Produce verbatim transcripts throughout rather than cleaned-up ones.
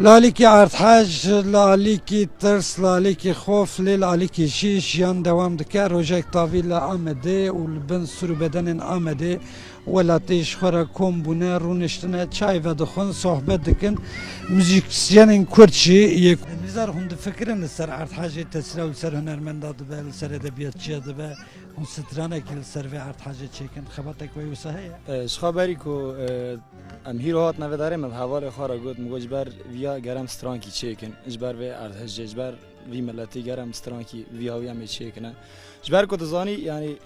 Li alîkî erdhej, li alîkî tirs, li alîkî xof, lê li alîkî jî jiyan dewam dike. Rojek tavî li Amedê û li bin sûr û bedenên Amedê, welatê ji xwe re kom bûne, rûniştine, çay vedixwin, sohbet dikin. Muzîsyenên Kurd jî yê. Nizar, hûn difikirin li ser erdhejê tesîra wî li ser hunermenda dibe, li ser edebiyatçiya dibe? Hûn stranekî li ser vê erdhejê çêkin, xebatek we wisa heye? E, ji xwe berî ku, e, em hîro hatine vê derê, min hevalê xwe re got, min got, ji ber viya gerem strankî çêkin, ji ber vê erdhejê, ji ber vî miletî gerem strankî viya wî em ê çêkine. Ji ber ku tu zanî, yanî,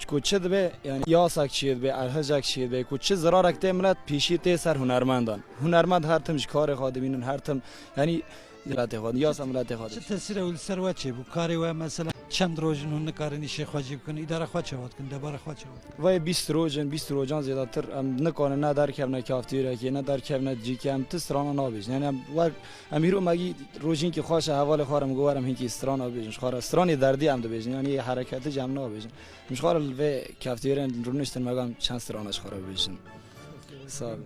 ku çi dibe, yanî, yasak çê dibe, erdhejek çê dibe, ku çi zirarek tê milet, pêşî tê ser hunermendan. Hunermend her tim ji karê xwe dibînin, her tim, yanî, miletê xwe, yasa miletê xwe. Çi tesîre wî li ser we çêbû? Karê we mesela çend roj in hûn nikarin îşê xwe jî bikin, îdara xwe çawa dikin, debara xwe çawa dikin? Vay bîst roj in, bîst rojan zêdetir em nikarin ne derkevne kaftêrekê, ne derkevne cîkê, em ti strana nabêjin. Yanî em wer, em hîro me gî rojînkî xweş e, hevalê xwe re em got, were em hinkî strana bêjin. Ji xwe re stranê derdî em dibêjin. Yanî yê hereketî jî em nabêjin. Em ji xwe re li vê kaftêrên rûniştin me got, em çend strana ji xwe re bibêjin. Sağ olun.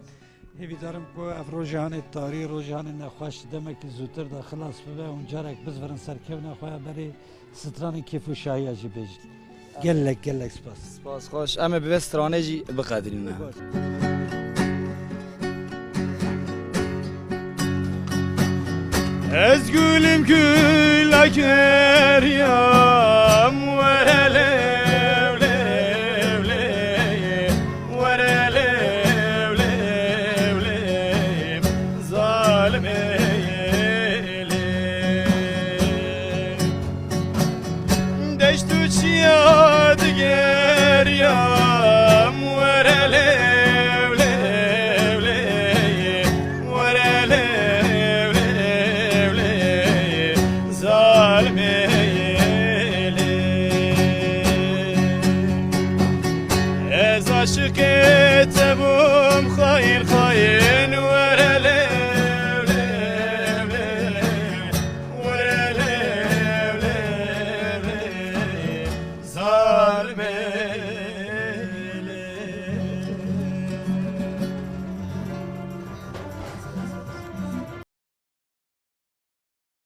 Hêvîdarim ku ev rojê hanê tarî, rojê hanê nexweş demekî zûtir de xilas bibe û carek bizvirin serkevna xwe ya berê stranên kêf û şahiya jî bêjin. Gelek, gelek spas. Spas xweş. Em ê bi vê stranê jî biqedirîne. Ez gülüm gül akeriyam, were lev lev lev, were lev lev lev, zalim êlê. Deşt û çiya digeriyam, were lev lev lev, were lev lev lev, zalim êlê. Ez aşiqê